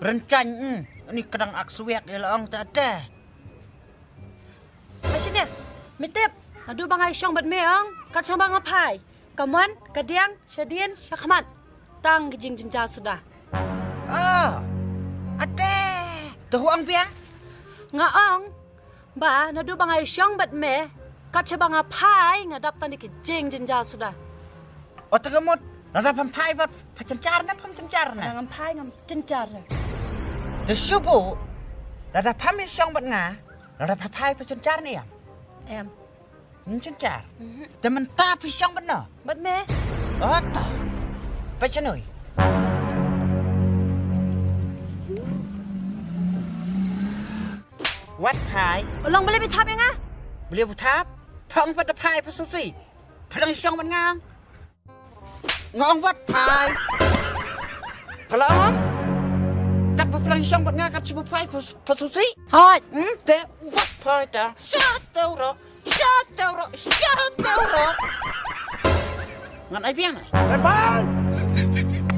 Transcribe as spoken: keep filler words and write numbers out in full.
Bren chang, mm. Ni ka dang ak swiak ïa la ong ta te. Ka shane, me tip, naduh ba nga ïashong bad me ong, kat shaba nga phai. Ka mon, ka diang, shadien, shakhmat. Tang ki jingjynjar suda. Oh, ate, to hu ong biang? Nga ong, ba, naduh ba nga ïashong bad me, kat shaba nga phai, nga dap tang ki jingjynjar suda. Ote ka mut, lada pham phai bad pha jynjar ne pham jynjar ne? Ngam phai ngam jynjar ne. Te shubu, lada pham ïashong bad nga, lada pha phai pha jynjar ne em? Em. Ngam jynjar. Mhm. Te mynta phi shong bad no? Bad me. Oto. Pha shnoi. Wat phai. Long bele bi thap ïa nga. Bele bi thap. Phong pat da phai pha susi. Pha dang shong bad nga. Nga ong wat phai. Pha la ong? Kat ba pha dang shong bad nga kat shu phai pha, pha susi. Hoi. Hmm? Te wat phai ta. Sha te uro. Sha te uro. Sha te uro. Ngan ai biang. Bye bye.